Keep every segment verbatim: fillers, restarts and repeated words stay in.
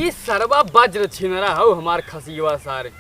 ई सरवा बज्र छिनरा हौ हमार खसियवा सार।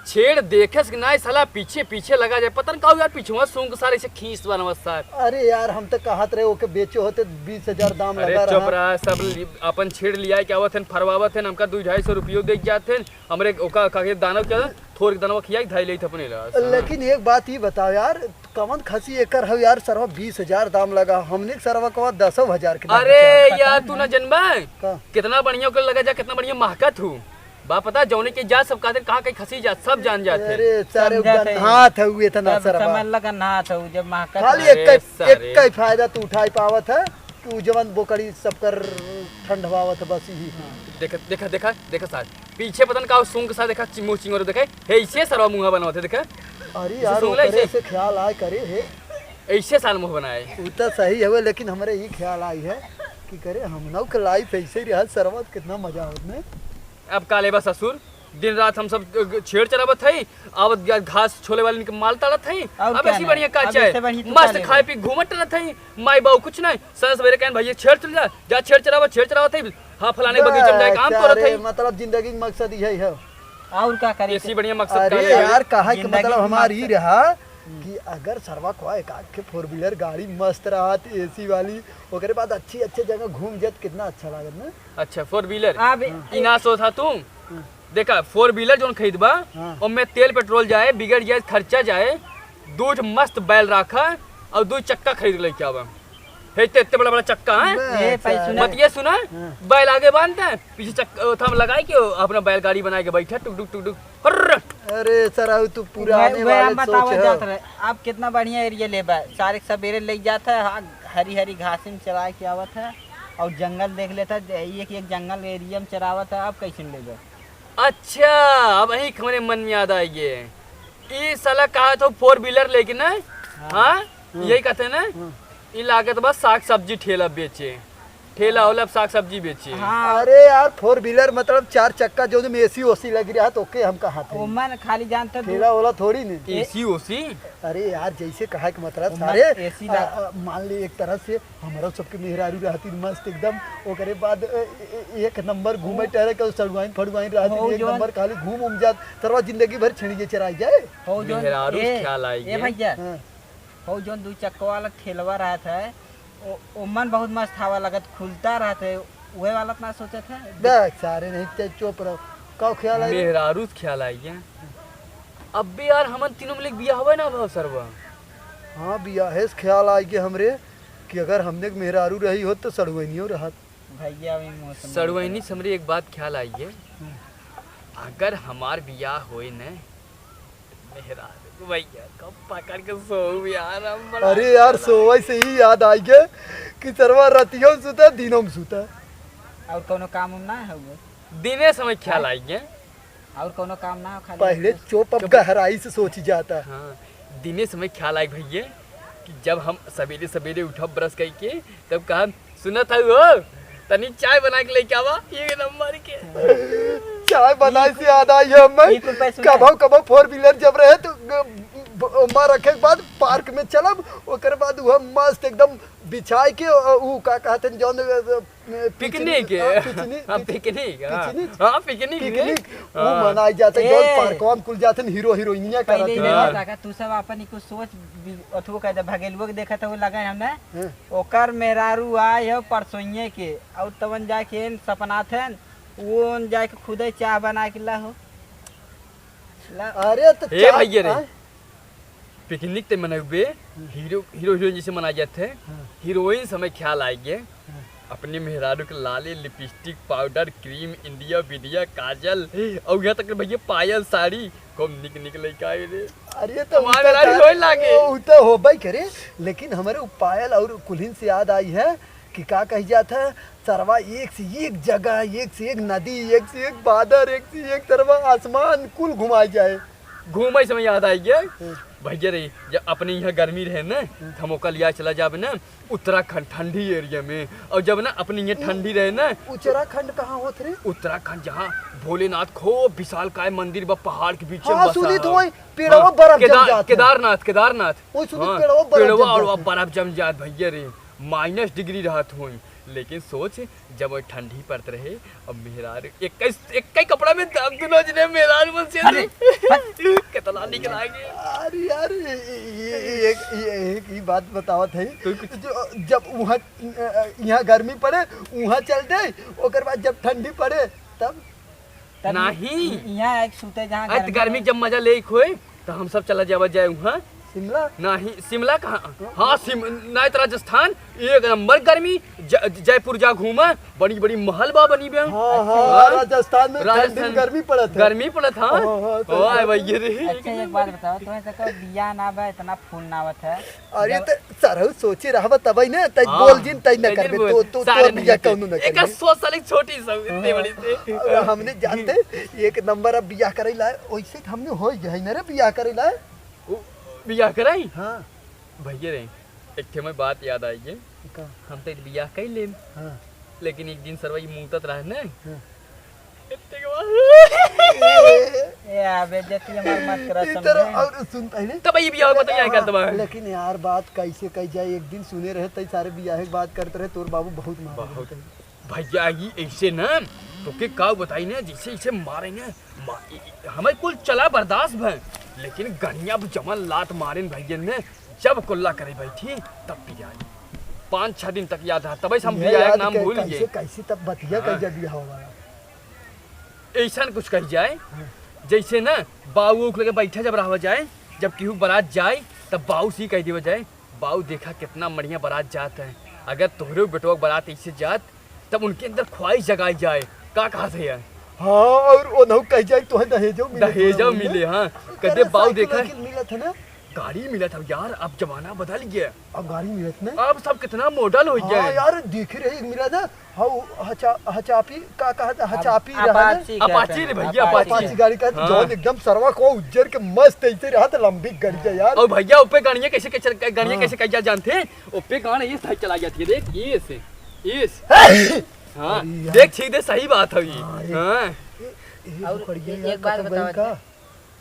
छेड़ देखे से नाहीं साला पीछे पीछे लगा जाए। पता न का यार पीछवा सूंघ सार ऐसे खींच बनवा सार। अरे यार, हम तो कहत रहे ओके बेचो होते, बीस हजार दाम अरे लगा चुप रहा। रहा, सब लि-, अपन छेड़ लिया के आवत हन, फरवावत हन, हमका दू ढाई सौ रुपयो दे के जात हन। हमरे ओका का के दानव क्या थोर के दानव खिया के धाई लेत अपने रहा। लेकिन एक बात ई बताओ यार, कवन खसी एकर हौ यार, सरवा बीस हजार दाम लगा, हमने के सरवा कवा दसो हजार के दाम अरे लगा। यार, तू ना जनबा, का? कितना बढ़िया ओकर लगा जा, कितना बढ़िया महकत हूँ। बा पता, जौने के जात सब कहते, कहाँ कहीं खसी जात, सब जान जाते। अरे सारे समझत है। गन्हात है हुए इतना तब सरवा। समझ लगा नहात है, जब महकत खाली है। एक अरे कई, सारे। एक कई फायदा तू उठाई पावत है कि उ जवन बोकड़ी सबकर ठंडवावत है, बस यही। देखा, देखा, देखा, देखा सार, पीछे पता न का सूंघ सा देखा, चिमो चिंगरो देखा, हे इसे सरवा मुंह बनावत है, देखा। अरे इसे यार, सूंघ ले ओकरे इसे। से ख्याल आए करे हे। ऐसे सार मुंह बनाए। उ तो सही हवे, लेकिन हमरे ई ख्याल आई है कि करे हमनौ के लाइफ ऐसे ही रहा, सरवा तो कितना मजा आवत ने। अब का लेबा ससुर, दिन रात हम सब, अ, छेड़ चरावत हई, आवत ग-, घास छोले वाले के माल ताड़त हई। और अब क्या ऐसी ना? बढ़िया का अब चाहे? इससे बढ़िया तू मस्त का लेबा? खाए पी घूमत रहत हई, माई बाऊ कुछ नहीं। सन सवेरे कहन भैया छेड़ चल जा, जा छेड़ चरावा, छेड़ चरावत हई। हाँ, फलाने बगीचे में जाए काम करत सारे, हई। मतलब जिंदगी के मकसद यही है। और का करे? ऐसी बढ़िया मकसद का अरे लेबा? यार, कहा कि जिंदगी मतलब के हमार ई मकसद रहा कि अगर सरवा को एक आध के फोर व्हीलर गाड़ी मस्त रहत, एसी वाली, ओकरे बाद अच्छी अच्छे जगह घूम जात, कितना अच्छा लागत ना। अच्छा, फोर व्हीलर। अब हाँ। इना सोचा तू? हाँ। देखा, फोर व्हीलर जोन खरीदबा, हाँ। ओमे तेल पेट्रोल जाए, बिगड़ जाए, खर्चा जाए, दू ठो मस्त बैल राखा और दू चक्का खरीद के लेके आवा। हे ते इतने बड़ा बड़ा चक्का है। बस, ए, भाई, अरे। सुना। बतिया सुना, हाँ। बैल आगे बांधता है, पीछे चक्का, ओ, थम लगाए के अपना बैलगाड़ी बनाए के बैठा, टुक टुक टुक टुक, हर्र। अरे सर, अब तू पुराने वह, वह वाले हम बतावल सोच है। जात रहे, आप कितना बढ़िया एरिया लेबा, सारे सवेरे ले जात है, हाँ, हरी हरी घास में चराए के आवत है और जंगल देख लेता है, एक एक जंगल एरिया में चरावत है, आप कैसे लेबा? अच्छा, अब यही हमरे मन में याद आई गए। ई साला कहा था फोर व्हीलर लेके ना, हाँ। हाँ? हाँ। यही कहते हैं ना? हाँ। ई लागत बा साग सब्जी ठेला बेचे, ठेला वाला साग सब्जी बेचे। हाँ। अरे यार, फोर व्हीलर मतलब चार चक्का जो में एसी ओसी लग रहा है, तो ओके हम कहा थे। ओमन खाली जानते दू ठेला वाला थोड़ी ने। एसी ओसी? अरे यार, जैसे कहा के मतलब ओमन सारे, एसी आ, ला- आ, मान ले एक तरह से हमरो सबके मेहरारू रहती मस्त एकदम, ओकरे बाद, ए, ए, एक नंबर घूमे टहरे के सड़ुआइन फड़ुआइन रहती, हो एक जौन नंबर खाली घूम उम जात, सरवा जिंदगी भर छेड़िए चराई जाए। हो जौन, मेहरारू ए, ख्याल आई ए गए। भैया, हाँ। हो जौन दू चक्का वाला ठेलवा रहत है, ओ, ओमन बहुत मस्त हवा लगत, खुलता रहत है, उहे वाला अपना सोचत है। देख सारे नहीं ते चुप रहो, का ख्याल आई? मेहरारू ख्याल आई गए। अबे यार, हमन तीनों मिले के बियाह हुआ ना भाव सरवा। हाँ, बियाहे से ख्याल आई गए हमरे कि अगर हमने के मेहरारू रही होत तो सड़ुआइनियो रहत। भैया, अभी मौसम सड़ुआइनी से हमरे एक बात ख्याल आई है, हम्म। अगर हमार बियाह होए न, मेहरारू भैया कब पकड़ के सोऊ यार, हम बड़ा अरे यार, सोवे से ही याद आई गए कि सरवा रतियों में सुता, दिनों में सुता। और कोनो काम उम ना है वो? दिने समय ख्याल आई गए। और कोनो काम ना हो, खाली पहले कुछ चुप, अब चुप। गहराई से सोची जाता। हाँ, दिने समय ख्याल आए भैया कि जब हम सवेरे सवेरे उठब ब्रश करके, तब कहा, "सुनत हऊ हो, तनी चाय बना के लेके आवा, एक नंबर के।" चाय बनाए से याद आई है हमें, एक रुपया सुना। कभो कभो फोर व्हीलर जब रहे तो ग-, ब-, ओमा रखे के बाद पार्क में चलब, ओकर बाद वह मस्त एकदम बिछाए के, अ, ऊ का कहते हैं जौन, अ, पिकनिक। पिकनिक, हाँ, पिकनिक, हाँ, पिक-, पिकनिक, हाँ। पिकनिक। हाँ, पिकनिक रे। पिकनिक, हाँ। ऊ मनाई जाते, ए। जौन पार्कवा में कुल जाते हैं, हीरो हीरोइनिया पहले करत ही हैं। नहीं हाँ। पता का, तू सब अपन ही कुछ सोच, बी-, अथुओ कर दे, भगेलुओ के देखत हो लगे हमें। हाँ। ओकर मेहरारू आए हो परसोइये के, और तवन जाके एन सपना थे, वो जाके खुदे चाह बना के ला हो। ला। अरे तो ए चाह, भैया रे। हाँ? पिकनिक ते मनउबे, हम्म। हीरो, हीरो हीरोइन जैसे मनाई जात है। हाँ। हीरोइन समय ख्याल आए गए। हाँ। अपने मेहरारू के लाली, लिपस्टिक, पाउडर, क्रीम, इंडिया, विदिया, काजल, और यहाँ तक भैया पायल, साड़ी, खूब निक निक लइका आए रे। अरे तो हमारे उ तो मेहरारू का-, होए लागे। उ तो होबे करे, लेकिन हमरे उ पायल और कुल्हिन से याद आई है कि का कही जात है, सरवा एक से एक जगह, एक से एक नदी, एक से एक बादर, एक से एक सरवा आसमान कुल घुमाई जाए। घूमे समय याद आई गया। हम्म। भैया रे, जब अपने यहाँ गर्मी रहे न, हम्म। तो हम ओका लिया चला जाबे न उत्तराखंड, ठंडी एरिया में। और जब ना अपने यहाँ ठंडी रहे न, उत्तराखंड कहाँ होत रे? उत्तराखंड, जहाँ भोलेनाथ खूब विशालकाय मंदिर बा, पहाड़ के बीच में हाँ, बसा सुनी तो है। वही पेड़वा हाँ, बर्फ जम केदार-, जात है। केदारनाथ, केदारनाथ। वही सुनी हाँ, पेड़वा बर्फ पेड़वा जम और जात है। बर्फ जम जात भैया रे, माइनस डिग्री रहत होई। लेकिन सोच, जब वो ठंडी पड़त रहे, अब मेहरारू एक ही, एक ही कपड़ा में दाब दुनो जने मेहरारू बन से अरे, हट। कितना निक लागे। अरे यार, ये, ये, ये, ये एक ही बात बतावत है। तो कुछ जो, जब वहाँ, यहाँ गर्मी पड़े, वहाँ चल दे, ओकर बाद जब ठंडी पड़े, तब तब नहीं। इ-, यहाँ एक सूते जहाँ अरे, तो गर्मी गर्मी में। जब मजा ले खोए, तो हम सब चला जावा जाए वहाँ। शिमला? नहीं, शिमला कहाँ? हाँ, शिम-, नहीं तो राजस्थान, एक नंबर गर्मी। ज-, जयपुर जा घूमा, बड़ी बड़ी महल बा बनी बे। हाँ, हाँ, हाँ। राजस्थान में ठंडी में राजस्थान गर्मी पड़त है। गर्मी पड़त, हाँ। हाँ, हाँ, सही ओए बात है। भैया रे। अच्छा, एक बात बताओ, तुम्हें तो कहो बियाह ना बा, इतना फूल ना आवत है। अरे जब तो सरहु सोचे रहबा तबई ना, तई हाँ, बोल जिन, तई न तई करबे, बोल। तो, तो, सारे तोर बिया नहीं कौनो न एक करबे। सौ साल की छोटी सब, इतने बड़ी से। और हमने जानते, एक नंबर अब बिया करे ला, वैसे तो हमने हो गए ना रे बिया करे ला। ओ, बिया कराई? हाँ। भैया रे, एक ठे मैं बात याद आई है। का? हम तो बिया कर लेम। हाँ। लेकिन एक दिन सरवा ये मूतत रहे ना, हाँ। इतने के बाद ए, आ, बेइज्जती हमार मत करा, इधर समझे? और सुन पहले। तब ये भी और बताइए क्या हाँ, तब? लेकिन यार, बात कैसे कही जाए, एक दिन सुने रहे, तई सारे बियाहे के बात करते रहे, तोर बाबू बहुत मारे बहुत। रहते हैं। भैया, ये ऐसे ना, तो के का बताई ना, जैसे ऐसे मारे ना, मा-, ई, ई, हमें कुल चला बर्दाश्त भय, लेकिन गनिया भी जमन लात मारे न भैया ने, जब कुल्ला करे बैठी, तब पियाई। पाँच छह दिन तक याद रहा, तब से हम ये बियाहे के याद नाम कै-, भूल कैसे, गए। कैसे तब बतिया हाँ। कह जाए बियाह वाला? ऐसा कुछ कही जाए, हाँ। जैसे ना बाऊ उख लगे बैठा जब रहवा जाए, जब केहू बारात जाए, तब बाऊ से ही कह देवा जाए, "बाऊ देखा कितना बढ़िया बारात जात है, अगर तोहरे बेटवा के बारात ऐसे जात, तब उनके अंदर ख्वाहिश जगाई जाए।" का कहत है यार? हाँ, और ओनहु कह जाए, "तोहे दहेजो मिले, दहेजो थोड़ा बहुत मिले, ना।" हाँ। अरे, कदे बाऊ साइकिल देखा है। वाइकिल मिलत है ना? गाड़ी मिलत है यार, अब जमाना बदल गया। अब गाड़ी मिलत ना? अब सब कितना मॉडल हो गया हाँ है। यार, देखे रहे, एक मिला ना, हाँ, वो हचा-, हचापी का कहा था? हचापी रहा ना? अपाची कहते हैं। अपाची रे भैया, अपाची। अपाची गाड़ी का हाँ। जौन एकदम सरवा को उज्जर के मस्त ऐसे रहा था, लंबी गाड़ी का यार। और भैया, ओपे गाड़ियाँ कैसे, कैसे, गाड़ियाँ हाँ। कैसे कह जा जानते हैं? ओपे गाड़ी ये साइड चला जाती है, देख, ये से, ये से। हाँ, अरे यार। देख, ठीक दे, सही बात है ये। हाँ, ये, हाँ। ये, ये और बोकड़िया ए-, यार, एक बात कतौ बताओ गई का? अच्छा,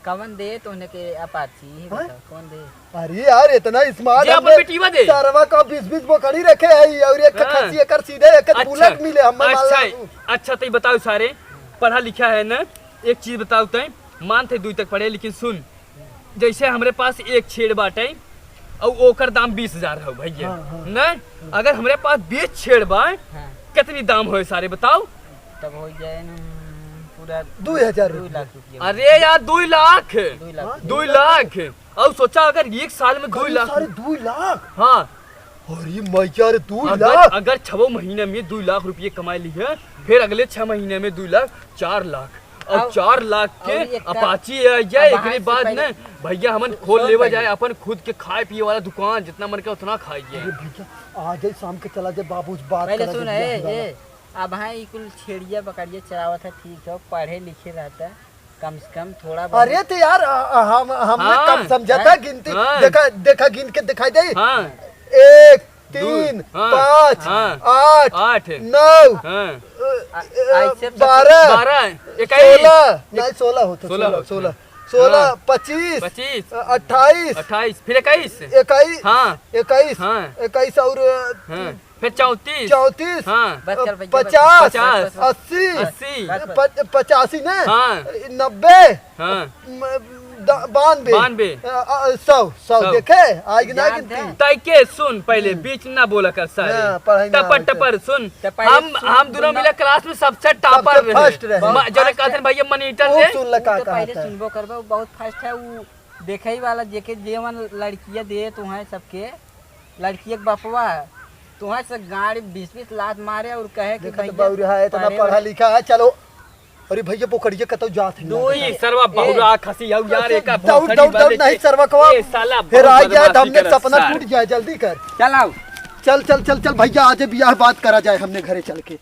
कवन दे तोहने के अपाची, ये हाँ? बताओ, कौन दे? अरे यार, इतना smart जे अपन हमने बेटीवा दे। सरवा का बीस बीस बोकड़ी रखे है और एक हाँ। खस्सी एकर सीधे एक अच्छा, बुलेट मिले, हम मान अच्छा, ला। अच्छा, तो ये बताओ सारे, पढ़ा लिखा है ना, एक चीज बताओ तय, मान थे दुई तक पढ़े, लेकिन सुन, जैसे हमरे पास एक छेड़ बाटे, और ओकर दाम बीस हजार हो भैया, हाँ, हाँ। न? अगर हमरे पास बीस छेड़ बा, हाँ। कितनी दाम होए सारे बताओ? तब हो जाए न, पूरा दुई हजार दो रुपया। लाख रुपया। अरे यार, दुई लाख। दुई लाख हाँ, रुपया। दुई लाख। और सोचा, अगर एक साल में दुई अरे लाख। सारे दुई लाख? हाँ। अरे मैया रे, दुई अगर, लाख? अगर छवो महीने में दुई लाख रुपये कमाए ली है, फिर अगले छह महीने में दुई लाख, चार लाख। और और, चार लाख के और एक का अपाची है, या अब एकरे वहाँ से बाद पहले न भैया हमन सु-, खोल सुन लेवा पहले। जाए, अपन खुद के खाए पिए वाला दुकान, जितना मन के उतना खाइए। अरे भैया, आ जाए शाम के चला जाए बाबू, बात पहले करा सुन, जाए ए, बियाह वाला। ए, अब हाँ, ई कुल छेड़िया बकरिया चरावत है, ठीक है, पढ़े लिखे रहता, कम से कम थोड़ा बहुत। अरे तो यार, आ, आ, हम, हमने हाँ। कम समझा था हैं? गिनती। हाँ। देखा, देखा गिन के दिखाई दे। हाँ। एक, दो, तीन, हाँ, पाँच, हाँ, आठ, आठ, नौ, हाँ। अ, आ, अ, ऐसे तो बारह, बारह, इक्कीस, सोलह, एक नहीं, सोलह होता, सोलह सोलह, होता। सोलह, सोलह, हाँ। पच्चीस, पच्चीस, अ, अट्ठाईस, अट्ठाईस, फिर इक्कीस। इक्कीस, हाँ। इक्कीस, हाँ। इक्कीस और, अ, हाँ। फिर चौंतीस। चौंतीस। हाँ। बस कर भैया, बस। पचास। पचास। अस्सी। अस्सी। बस, बस। पच-, पचासी ना? हाँ। नब्बे। हाँ। म-, द-, बानवे। बानवे। अ, अ, सौ, सौ, सौ। देखे? आइग ना जानते गिनती। हैं। तय के सुन पहले, हम्म। बीच ना बोला कर सारे। हाँ, पढ़ाई ना टपर, आवे टपर, सुन। तो पहले हम, सुन, हम दोनों सुन ना। मिला क्लास में सबसे टॉपर सबसे रहे। फर्स्ट रहे। म-, जौने फर्स्ट कहते हैं भैया मॉनिटर वो रहे। सुन ला का वो तो पहले कहता है। सुनबो करबे, वो बहुत फर्स्ट है, वो देखई वाला जेके जेवन लड़किया दे तो हैं सबके। लड़किया के बपवा, तुहैं से गाड़ी बीस बीस लात मारे और कहे कि देखत भैया बौरहा है, इतना पढ़े पढ़ा में लिखा है, चलो। अरे भैया, बोकड़िया कतौ जात है। दो ही सरवा ए, बौरहा खसी हौ यार, एका दौड़, भोसड़ी दौड़, दौड़, वाले नहीं के। सरवा कवा। ए साला, हेराई बहुत जाए, बदमाशी हमने करत सपना सार। टूट जाए, जल्दी कर। चल आओ। चल, चल, चल, चल भैया, आज बियाह बात करा जाए हमने घरे चल के।